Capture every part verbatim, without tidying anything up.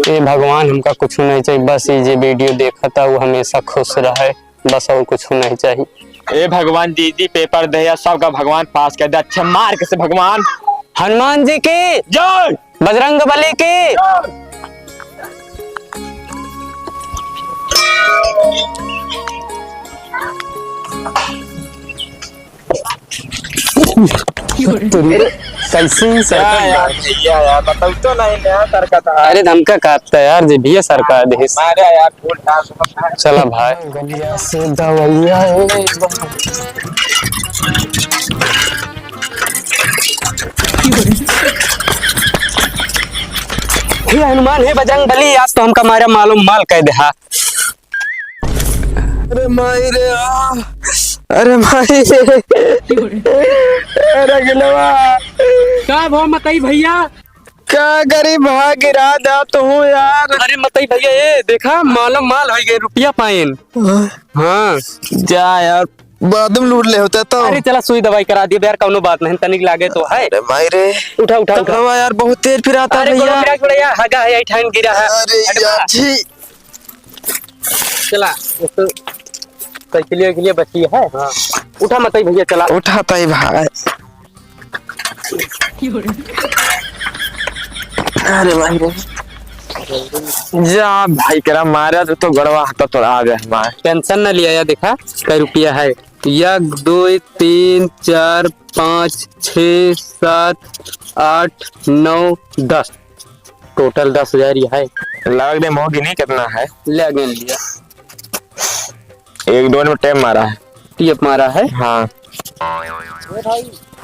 ए भगवान, हमका कुछ नहीं चाहिए, बस ये जे video देखता, वो हमेशा खुश रहे, बस और कुछ नहीं चाहिए। ए भगवान, दीदी paper दे या, सबका भगवान पास कर दे, अच्छे mark से भगवान। हनुमान जी की जय। बजरंग बली की। कैसे ही क्या सरकार यार, भैया यार, बताओ तो नहीं, नया सरकार था। अरे, धमका काटता यार, जे भैया सरकार देश। मारे यार, फूल डाल दो। चला भाई। गलिया से दवैया हो गई बा। हे हनुमान, हे बजरंग बली, आज तो हमका मारा मालूम माल कह दे हा। अरे माई रे, आ। अरे माई रे। अरे गिलवा। का भा मतई भैया? का गरीब भा गिरा दा तू यार। अरे मतई भैया, ए देखा, मालम माल होइ गए, रुपया पाएन। हाँ। हाँ। जा यार, बाद में लूट ले होता तो। अरे चला, सुई दवाई करा दिए यार, कौनो बात नहीं, तनिक लागे तो है। अरे माई रे। उठा, उठा, उठा। तब यार, बहुत तेज पिराता अरे भैया। कोनो पिरात पड़ा यार, हगा है, ठाइन गिरा है। अरे अरे यार बा। जी। चला, उसको साइकिलिया के लिए बची है। हाँ। उठा मतई भैया, चला। उठाता ही भाई। अरे भाई रे। जा भाई, करा मारा तो, तो गड़वा हाथ तो आ गया हमारे। Tension ना लिया यार, देखा कै रुपया है। एक, दो, तीन, चार, पाँच, छः, सात, आठ, नौ, दस। Total दस हजार ही है। लग दे मोह गिनी कितना है? ले गिन लिया। एक दो में टेप मारा है। टेप मारा है? हाँ।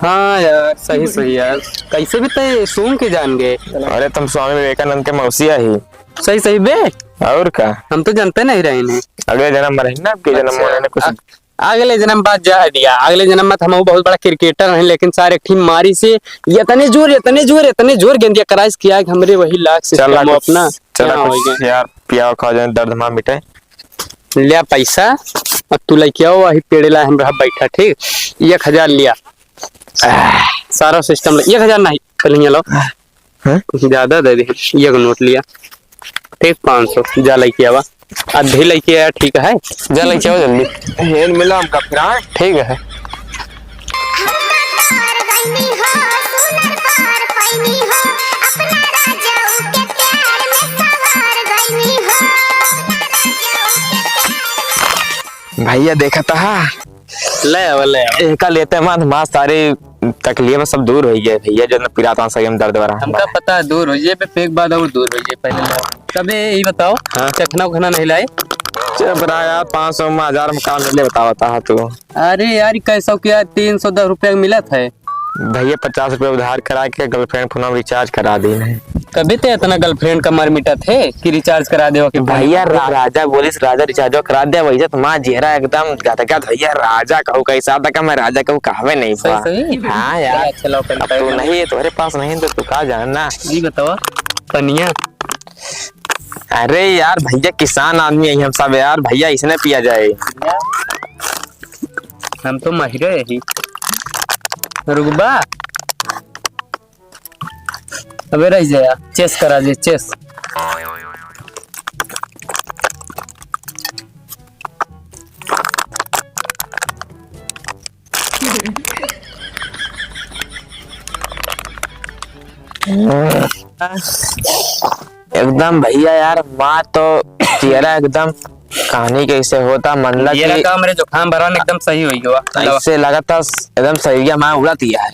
हाँ यार, सही, सही यार। कैसे भी तय सूंघ के जान गए। अरे तुम स्वामी विवेकानंद के मौसिया ही। सही, सही बे। और का? हम तो जानते नहीं रहे इन्हें। अगले जन्म में रही ना, आपके जन्म में अच्छा। उन्होंने कुछ अ-, अगले जन्म बात जा दिया, अगले जन्म में तो हम बहुत बड़ा cricketer हैं, लेकिन सारे एक team मारी से इतने जोर, इतने जोर, इतने जोर गेंदिया कराइस किया कि हमरे वही लाख से चला कम कुछ, अपना चला यहाँ कुछ होइगा। यार, पियावा खावा जाए, दर्द मार मिटे। लिया पैसा, अब तू लेके आओ, वही पेड़े ला हम रहा बैठा, ठीक? एक हजार लिया। आह, सारा system ले, एक हजार नहीं, चलिए लो। हाँ? कुछ ज्यादा दे दे, एक नोट लिया। ठीक, पाँच सौ, जा लेके आवा। आधी लेके आया, ठीक है? जा लेके आवा जल्दी। हेन मिला हमका फिर, हाँ? ठीक है। भैया देखा था? ले आवा, ले आवा। एका लेते मन माँ सारे तकलीफ सब दूर होइ गए भैया, जो न पिरात आन सके में दर्द बरा हमका हमारा। पता है, दूर होइ जाए, पे फेंक बाद और दूर होइ जाए, पहले ले आवा। तबे ये बताओ, हाँ। चखना उखना नहीं लाए? चुप रहा यार, पाँच सौ में, हजार में काम मिले, बताओ, बता तू। अरे यार, कैसो क्या तीन सौ दस रुपया मिलत है? भैया, पचास रुपया उधार करा के girlfriend फोन में recharge करा दी नहीं। कभी ते इतना girlfriend का मर मिटत है कि recharge करा देवा के फोन? भैया, रा-, राजा बोलिस, राजा recharge करा दे, वैसे तो माँ जेहरा एकदम गदगद भैया, राजा कहू कैसा था का मैं राजा कहू कहवे नहीं सही, बा। सही? हाँ यार। चला, चला, अब तू नहीं है, तुम्हारे पास नहीं तो तू का जानना। जी बतावा, पनिया। अरे यार भैया, किसान आदमी है हम सब यार, भैया इसने पिया जाए। हम तो महिरे ही। रुकबा। अबे रह जाया, chess करा जे, chess। एकदम भैया यार, माँ तो चेहरा एकदम कहानी कैसे होता, मन लग ये कि रहा काम रे, जुकाम भरवा में एकदम सही होई गवा। ऐसे लगा था एकदम सही गया, माँ उड़त ही यार।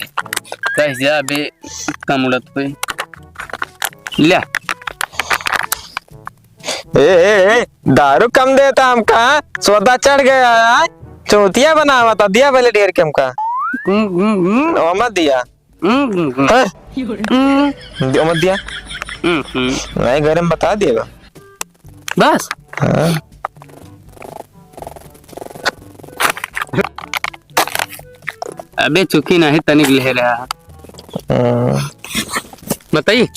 सही जा अभी कम उड़त हुई। ले। ए, ए, ए, दारू कम देता हमका, सोदा चढ़ गया है, चौथिया बनावा था, दिया पहले ढेर के हमका। हम्म, हम्म, हम्म। ओ मत दिया। हम्म, हम्म, हम्म। हाँ? हम्म। दिया मत दिया। हम्म, हम्म। नहीं, घर में बता दिएगा। बस? हाँ। अबे चुकी नहीं तनिक ले रहा है। हाँ। बताई?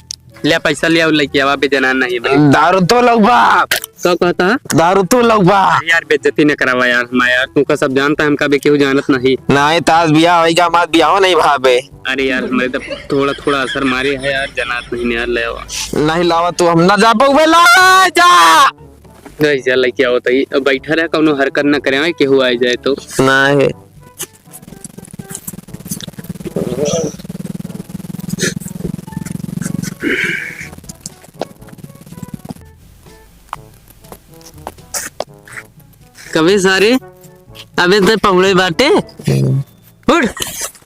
ले पैसा ले आवा, लइके आवा, बेजनान नहीं भाई। दारू तो लउबा। का कहता है? दारू तो लउबा। अरे यार, बेइज्जती न करावा यार, हमार यार, तू का सब जानता है, हमका भी केहू जानत नहीं। नहीं, तास बियाह होइगा, हमार बियाह नहीं भावे। अरे यार, हमरे तो थोड़ा थोड़ा असर मारे है यार, जनात नहीं यार, ले आवा। नहीं लावा तू, हम ना जा पउबे, ला जा। नहीं जा, लइके आवा तो ई, अब बैठा रहा, कौनो हरकत ना करे, केहू आ जाए तो। नहीं। कबे सारे, अबे तो पहुड़े बाटे। उठ।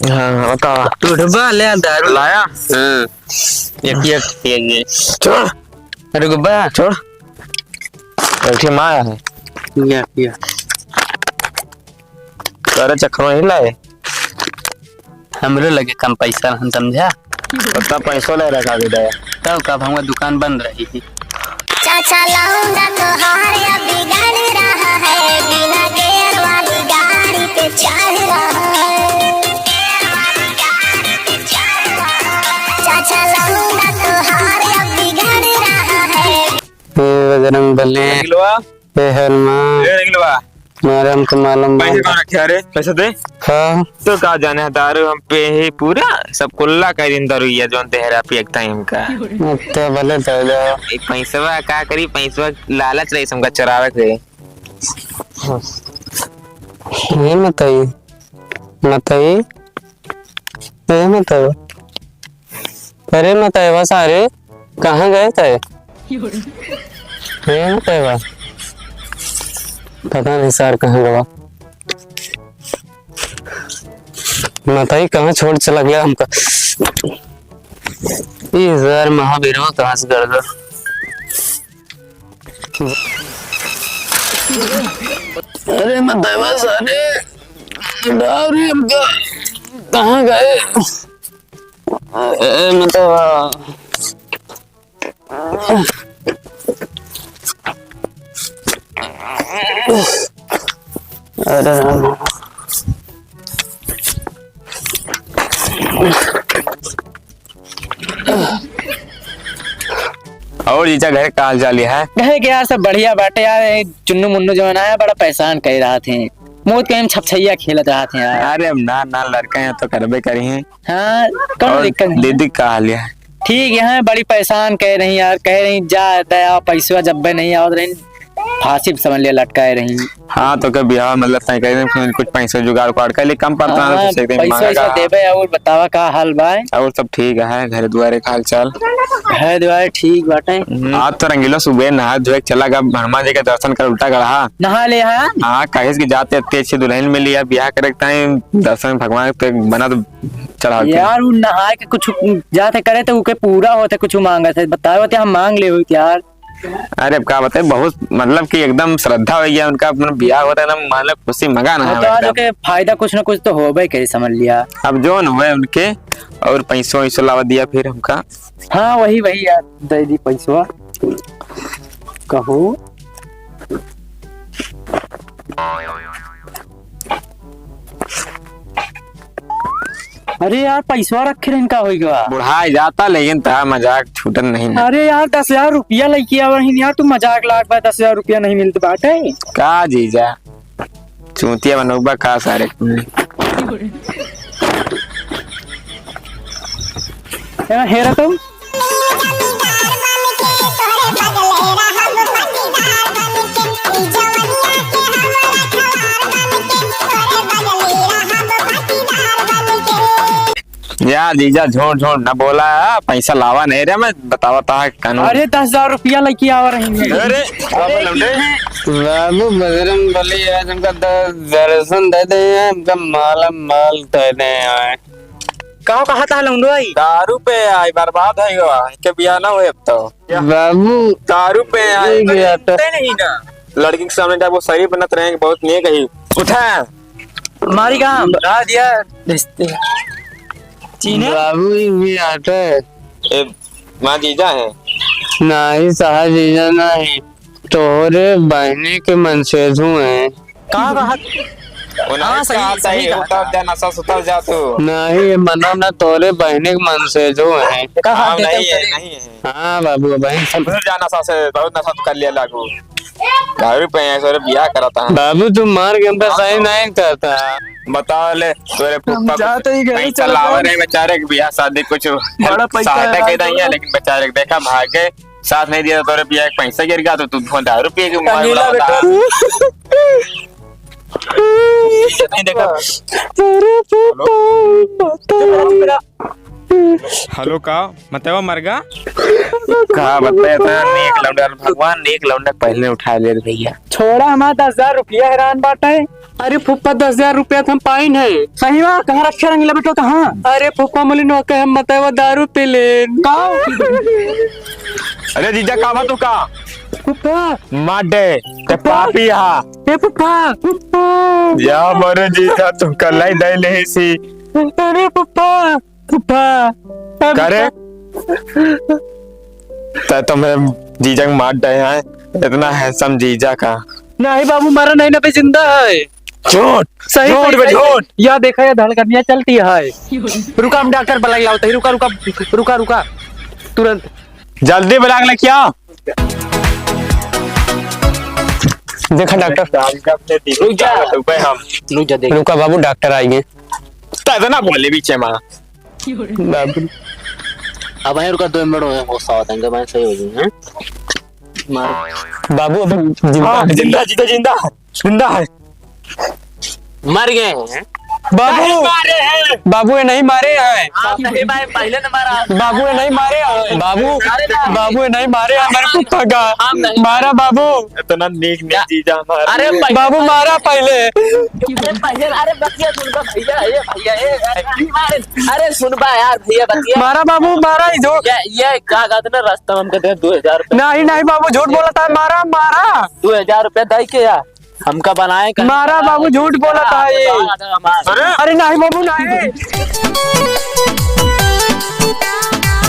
हाँ, हाँ, बता। उठ बा, ले आ दारू। लाया? हाँ। एक, एक, एक, एक। छोड़। अरे गुब्बा। छोड़। बैठे माँ है। या, या। तोरे चक्कर में ही लाए। हमरो लगे कम पैसा रहन, समझा? उतना पैसो ले रखा के दे। तब का, भंगवा दुकान बंद रही थी। चाचा लौंडा तोहार अब बिगड़ रहा है, बिना गियर वाली गाड़ी पे चढ़ रहा है। चाचा लौंडा तोहार अब बिगड़ रहा है। हे बजरंग बली, निकलवा। हे हनुमान। ए, निकलवा। मारे हमको मालूम पैसे बा। कहाँ रखे? अरे, पैसे दे। हाँ। तो का जाने है दारू हम पे ही पूरा, सब कुल्ला कर दिन दारू, ये जोन तेहरा पियकता है हमका। अब तो भले दे दो। ए, पैसवा का करी, पैसवा लालच रही हमका चुरावे के। ये मत आई, मत आई। ए मतवा, अरे मतवा सारे, कहाँ गए थे? ए मतवा, पता नहीं सार कहाँ गवा। मतई कहाँ छोड़ चला गया हमका। ई सार महावीरवा कहाँ से गड़ गया? अरे मतवा सारे, डाल रे हमका, कहाँ गए? ए मतवा। अरे राम। और जीजा, घर का हाल चाल है? घर के यार, सब बढ़िया बाटे यार। ये चुन्नू मुन्नू जवन आया, बड़ा परेशान कर रहा थे। मौत के हम छपछैया खेलत रहा थे यार। अरे ना ना, लड़का है तो करबे करी हैं। हाँ, कौन और दिक्कत है? दीदी का हाल है? ठीक है, बड़ी परेशान कह रही यार, कह रही जा दया पैसवा जब्बे नहीं आवत रही, फांसी पे समझ लिया लटकाए रही। हाँ, तो के बियाह मतलब तय कह रहे, फिर कुछ पैसे जुगाड़ उगाड़ कर ले, कम पड़ता है, हाँ, तो एक दिन पैसा मांगा वैसा का। देबे। और बतावा का हाल बा? और सब ठीक है, घर दुआरे का हाल चाल? घर दुआरे ठीक बाटे। हम्म, आज तो रंगीलो सुबह नहा धोए के चला गया हनुमान जी के दर्शन कर उल्टा गढ़ा। नहा ले है? हाँ, कहे कि जाते इतनी अच्छी दुल्हन मिली है, बियाह करे के टाइम दर्शन भगवान पे बना तो चढ़ा के। यार, उ नहाए के कुछ जाते करे तो उके पूरा होते, कुछ मांगत है, बताए होते हम मांग ले होते यार। अरे, अब का बताए, बहुत मतलब कि एकदम श्रद्धा हो गया उनका, अपना बियाह होता है ना, मतलब खुशी मगा ना हाँ, है तो आज एकदम। ओके फायदा कुछ ना कुछ तो होबे करे, समझ लिया। अब जो न होए उनके, और पैसों वैसों लावा दिया फिर हमका। हाँ, वही, वही यार, दे दी पैसवा। कहो। अरे यार, पैसवा रखे रहन, का होई गवा? बुढ़ाई जाता, लेकिन तहार मजाक छूटन नहीं ना। अरे यार, दस हजार रुपया लइके आवा रहीन यार, तू मजाक लाग बा, दस हजार रुपया नहीं मिलत बाटे। का जीजा, चूतिया बनोबा का सारे? ए, हेरा तो। यार जीजा, झूठ झूठ ना बोला, पैसा लावा नहीं रे, मैं बतावा था कानून। अरे, दस हजार रुपया लइके आवा रही है। अरे, अबे लौंडे। बाबू बजरंग बली है, तुमका द-, दर्शन दे दे, हमका माला माल दे दे। का कहा था लौंडो आई? दारू पे आई, बर्बाद है गवा, के बियाह ना होए अब तो। बाबू, दारू पे आई। ठीक है, तो ते नहीं ना। लड़की के सामने जब वो शरीफ बनत रहे, बहुत नेक ही। उठा। मारी काम, बता दिया। चीने? बाबू, ये भी आटा है। ए, माँ जीजा है? नहीं, साहब जीजा नहीं। तोहरे बहनी के मनसेधु हैं। का बात? वो नहीं हाँ, सही, कहता सही है, कहा उतर था। जा, नशा सुतर जा तू। नहीं, ये मनो ना, तोरे बहने के मन से जो है। का हम बात नहीं देते है, उतरे? नहीं है। हाँ बाबू, बहन सब। सुधर जा नशा से, बहुत नशा तू कर लिया लागू। दारू पे है, सर, बियाह कराता है। बाबू, तू मार के हमका सही नहीं करता। बता ले, तोरे हम फूफा जाते ही घर पैसा चला लावा जाओ। नहीं बेचारे के बियाह शादी कुछ बड़ा पैसा सहायता है, कर देंगे, लेकिन बेचारे के देखा भाग गए, साथ नहीं दिया, तोरे पिया के पैसा गिर गया, तो तू फोन दारू पिए के मार रंगीला उड़ा बेटा। नहीं देखा। अरे फूफा, बता। हेलो, का? मतवा मरगा? का बताए, इतना नेक लौंडा, भगवान नेक लौंडा पहले उठा ले रे भैया। छोड़ा, हमार दस हजार रुपया हैरान बाटे। अरे फूफा, दस हजार रुपया तो हम पाइन है। सही बा, कहाँ रखे रंगीला बेटो, कहाँ? अरे फूफा, मुली नो के हम मतवा दारू पी लेन। का? अरे जीजा, का बा तू का? फूफा। मार दे, ते फूफा। पापी हा। ए फूफा, फूफा। या मरे जीजा, तू कलाई दे ले सी। अरे फूफा। फूफा, अब करे? का? त तुम्हें जीजा के मार डहे हैं, इतना handsome जीजा का। नहीं बाबू, मरा नहीं ना, अभी जिंदा है। झूठ, सही, झूठ सही, बे, सही। झूठ। या देखा, या धड़कनिया चलती है। रुका, हम डॉक्टर बुलाई लावत ही, रुका, रुका, रुका, रुका, तुरंत। जल्दी बुला के लेके आओ। देखा डॉक्टर। रुक जा। रुक हम। रुक जा, देख। रुका बाबू, डॉक्टर आएंगे। त इतना बोले बीचे मा। बाबू। अब आए रुका, दो मिनट हो, होश आवत है, इनका मैं सही हो जाऊँ, हैं? मार। बाबू, अभी जिंदा हाँ, है। जिंदा, जिंदा, जिंदा, जिंदा है। मर गए हैं। बाबू, नहीं मारे हैं। बाबू, ये नहीं मारे हैं। आप नहीं मारे, पहले न मारा। बाबू, ये नहीं मारे हैं। बाबू, अरे ना। बाबू, ये नहीं मारे हैं, हमारे फूफा का। आप नहीं मारा बाबू। इतना नीक नीक चीज हमारा। अरे भाई। बाबू मारा पहले। अरे पहले, अरे बतिया सुन बा भैया, ए भैया, ए, अरे नहीं मारे। अरे सुन बा यार भैया, बतिया। मारा बाबू, मारा ही जो। ये, ये का कहते ना, रास्ता में हम कहते हैं दो हजार रुपये। नहीं, नहीं बाबू, झूठ बोलत है, मारा, मारा। दो हजार रुपये दे के यार, हमका बनाए का। मारा बाबू, झूठ बोलत है। अरे। अरे नहीं बाबू, नहीं।